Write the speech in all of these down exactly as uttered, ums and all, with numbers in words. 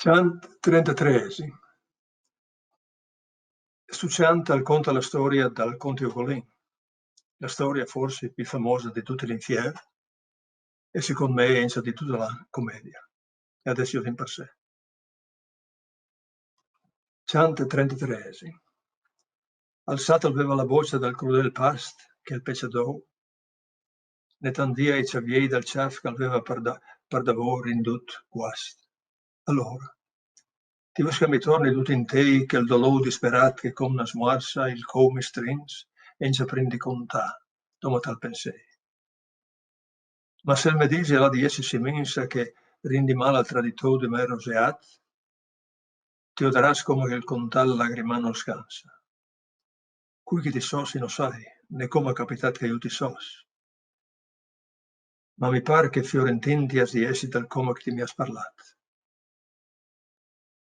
Cjant trentatreesin. Stu cjant al conta la storia dal Conte Ugolin, la storia forsi pì famosa di dut l'infier e second me encja di duta la comedia. E adess jo vin par se. Cjant trentatreesin. Alsat al veva la bocja dal crudel past che al pecja dou, netant via i cjaviei dal cjaf che al veva par da-, par davou rindut guast. Alora, ti vus che mi torni dut intei chel dolou disperat che com na smuarsa il cou mi strins, encja prin di contà, doma tal pensei. Ma se il me disi al à di essi siminsa che rindi mal al traditou di me roseat, ti odaras coma che il contal lagrimà nol scansa. Cui che ti sos i no sai, né coma capitat che ju ti sos. Ma mi par che Fiorentin ti as di essi dal coma che ti mi as parlat.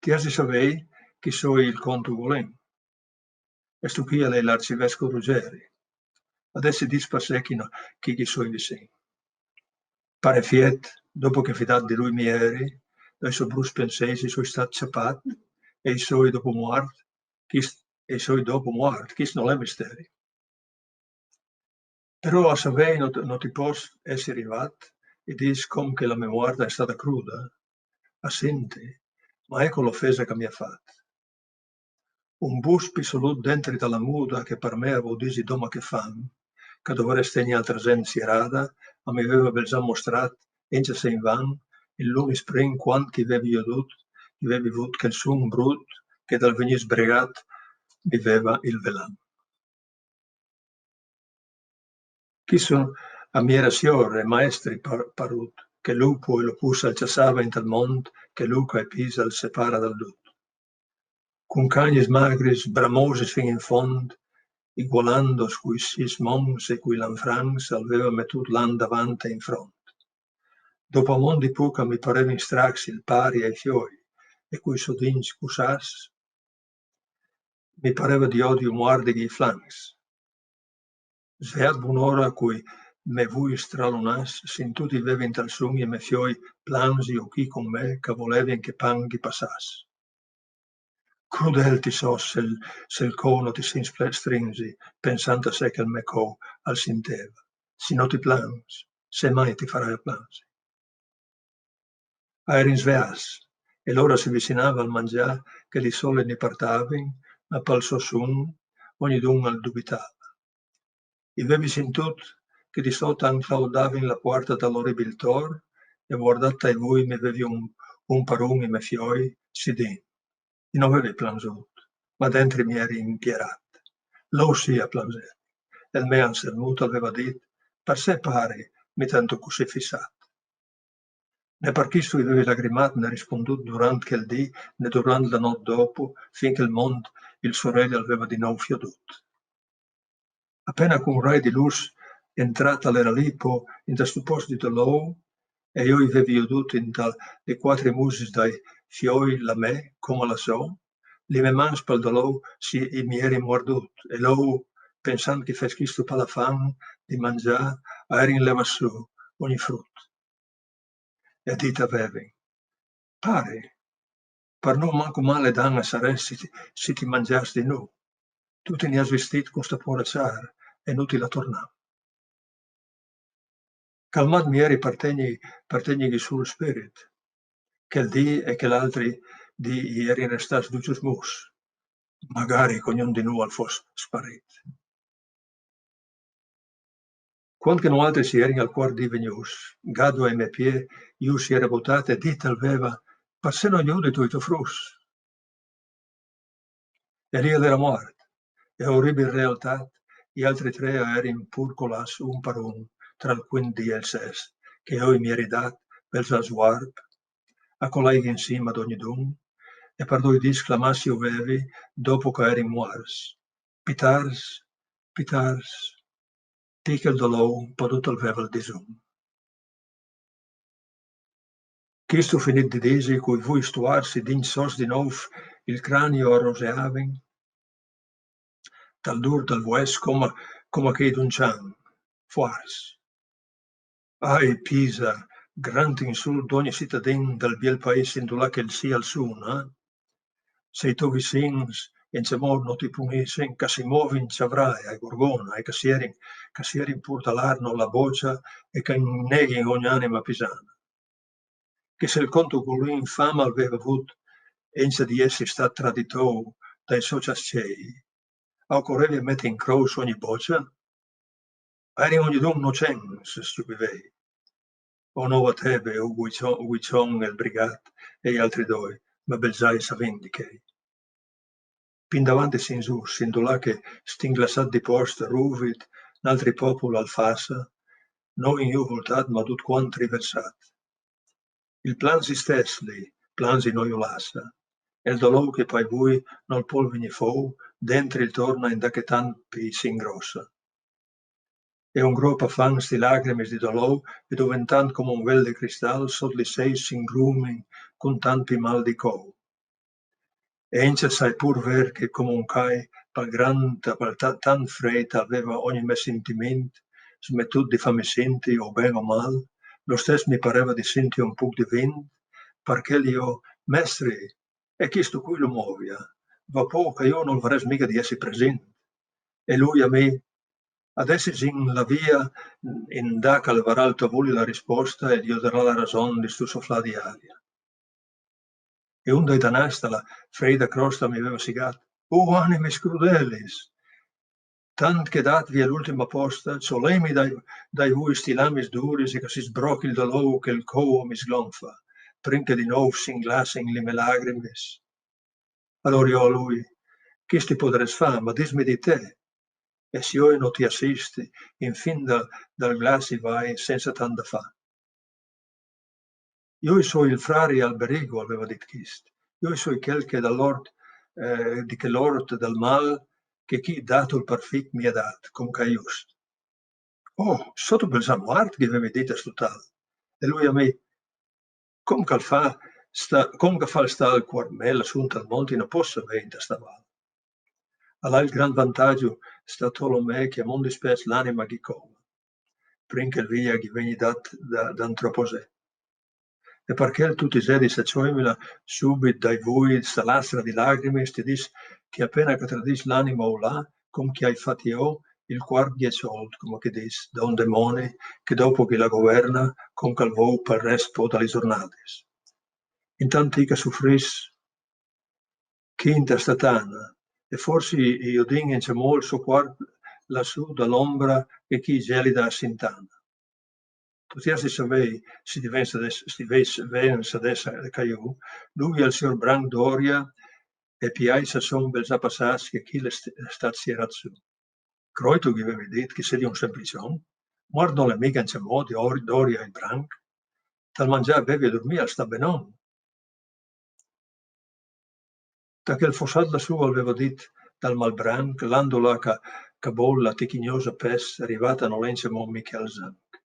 Ti as di savei chi soi il cont Ugolin. E stu chi al è l'arcivescov Rugeri. Adess ti dis par se chi no, chi, chi soi visin. Par efiet, dopo che fidat di lui mi eri, dai so bruts penseis i soi stat cjapat, e i soi dopo muart, chi s-, e i soi dopo muart, chist nol è misteri. Però a savei no t-, no ti pos essi rivat, i dis com che la me muart è stada cruda. A sinti, ma eco l'ofesa che mi à fat. Un bus pisolut dentri da la muda che par me a vou disi doma che fam, che a dovaress tegni altra zent sierada, ma mi veva belzà mostrat, encja se invan, il lum isprin quant ch'i vevi jodut, ch'i vevi vut chel sun brut che dal vegnir sbregat mi veva il velan. Chist a mi era sior e maestri par-, parut, che lupo e lopus al cjassava intal mont che Luca e Pisa al separa dal dut. Cun cagnis magris, bramosis fin in font, igualandos cui sis monts e cui lanfrancs, al veva metut l'an davant e in front. Dopo amont di puca mi parevin stracs il pari e i fioi, e cui so dints cussats, mi pareva di odiu muardighi i flancs. Sveat bunora cui me vui stralunats, sintut i vevi intal sun i me fioi planzi o chi cun me, ch'a volevin che panghi passats. Crudel ti sos, se il, se il cou no ti sin spre-, strinzi, pensant a se che il me cou al sinteva. Si no ti plans, se mai ti farai a planzi. A erin sveats, e l'ora si visinava al mangià che di solit ni partavin, ma pal so sun ognidun al dubitava. I vevi sintut che di sot a 'nclaudavin la puarta dal oribil tor, e vuardat tai vui mi vevi un, un par un i me fioi, si din. I no vevi planzut, ma dentri mi eri impierat. Lou sì a planzevi, e il me anselmut al veva dit: "Par se pari mi tantu cussì fissat?" Né par chistu i vevi lagrimat né rispundut durant chel dì, né durant la not dopo, fin che il mont il soreli al veva di nou fiodut. Apena cun rai di lus entrat al era Lipo inta stu post di dolou, e jo i vevi jodut inta li cuatri musis dai fioi la me, coma la so, li me mans pal dolou si i mi eri muardut, e lou, pensant ch'i fes chistu pa la fam di mangià, a erin levas su ogni frut. E dit a vevin: "Pari, par nu mancu mal e dan a saress si ti, si ti mangias di nu. Tu ti ni as vistit cun sta puora ciar, e nu ti la tornam." Calmat mi eri par tegni, par tegnighi su il spirit. Chel dì e chel altri dì i erin restats ducjus mus, magari che ognun di nu al fos sparit. Cuant che nualtri si erin al cuart dì vegnuts, Gado ai me pie ju si era butat e dit al veva: "Par se no judit i to fruts?" E li al era muart, e oribil realtat, i altri tre a erin pur colats un par un, tra il cuint dì e il sest, che jo i mi eri dat, belzà svuarp, a colaighi insima d'ognidun, e par doi dì sclamats ju vevi, dopo ch'a erin muarts: "Pitars, pitars", ti che il dolou podut al veva il disun. Chistu finit di disi, cui vui stuars i dints sos di nouf il cranio a roseavin, tal dur dal vues coma, coma chei d'un cjan, fuars. Ahi, Pisa, Grant insult d'ogni citadin dal biel país indulà che el si al suna, se i to vicins in ce mod no ti punissin, che si movin Chavray, a Gorgona, e che sierin, che sierin pur dall'arno la bocia e che neghin ogni anima pisana. Che se il conto con lui infama al veva avut enza di essi stat traditou dai so ciascei, a occorreva metter in croce ogni bocia? Eri ognidun nocent, se stupivei. O nova Tebe, o Guicion, o Guicion e il Brigat e gli altri doi, ma Belzai sa vindichei. Più in davanti sin giù, sin dulà che stinglassat di post ruvit, n'altri popul al fassa, no in iu voltat, ma tut quant riversat. Il planzi stess li, planzi no iu lassa, e il dolou che pai vui nol pol vegnir fou, dentri il torna inda che tant pi s'ingrossa. E un grop a fan sti lacrimis di dolou, e doventant come un vel de cristal sot li sei s'ingrumin cun tant pi mal di cou. E enza sai pur ver che come un cai pal grant, pal ta-, tant freit aveva ogni me sentiment, smetut di fami senti o ben o mal, lo stess mi pareva di senti un puc di vint, parché io, mestri, e chistu qui lo movia, va po che io non varess mica di essi present. E lui a mi, adess in la via, inda che al varà il to voli la risposta e gli darà la rason di stu soflà di aria. E un dai danars da la freida crosta mi aveva sigat: "O animis crudelis! Tant che dat vi a l'ultima posta, ciolemi dai, dai vui sti lamis duris e che si sbrochi il dolou che il cou mi sglonfa, prin che di nou s'inglassin li me lacrimis." Allora io a lui: "Chisti podaress fa, ma dismi di te, e se io no ti assisti, in fin da, dal glaci vai senza tant da fa." "Io soi il frari Alberigo", aveva dit chist. "Io soi quel che dall'ort, eh, di quell'ort dal mal che chi datul parfit mi ha dat, com che è just." "Oh, sot un bel muart", che avevi dit a stu tal. E lui a mi: "Com che fa sta, com che fa sta al cuor me, lassù in tal monti no posso avere in sta val." Al ha il gran vantaggio sta Tolomè che a mon dispes l'anima ghi cova, prin che il via ghi vegni dat da, da antroposè. E parché il tuti i zedi sa cioimila subit dai vui sta lastra di lacrimis, ti dis che appena che tradis l'anima o là, com che hai fat io, il cuor ghi è ciolt, come che dis, da un demoni che dopo che la governa, com che al vou pal rest po da li giornatis. Intant i che sufris chi inta sta tana, e forsi i odin enza mol so cuor lassù da l'ombra che chi gelida a sintana. Tu ti has di savei, si divens adess, si divens adess caiù, lui al sior Branc d'Oria e piai sa son bel za passats che chi l'è st-, stat sierat su. Croitu che avevi dit che sedi un semplicion? Muart non l'è mica enza mo di or-, d'Oria il Branc. Tal mangià, bevi e dormì al sta benon. Da quel fossat lassù al veva dit dal Malbranc, l'andola ca, ca bolla tichignosa pes, rivata no l'è enza mo mica al zanc.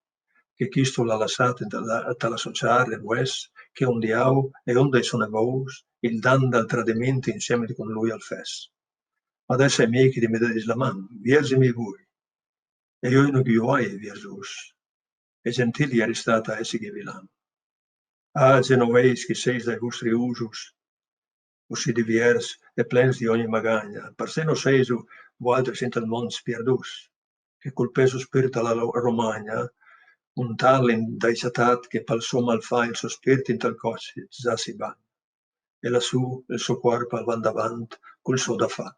Che chistu l'ha lassat da la, da la so ciar e vues, che un diau e un dai so nevous, il dan dal tradimint insieme con lui al fes. Adess è mi che di me dedis la man, vierzimi vui. E io no ghi hai vierzus. E gentil i eri stat a essighi vilan. Ah, Genoveis, che seis dai vustri usus, ussì diviers e plens di ogni magagna, parcè no seisu vualtris intal mond spierdus, che cul pesu spirt da la Lo-, Romagna, un tal indaisatat che pal so malfà il so spirt intal cocit za si bagna, e lassù il so cuorp al va davant cul so da fa.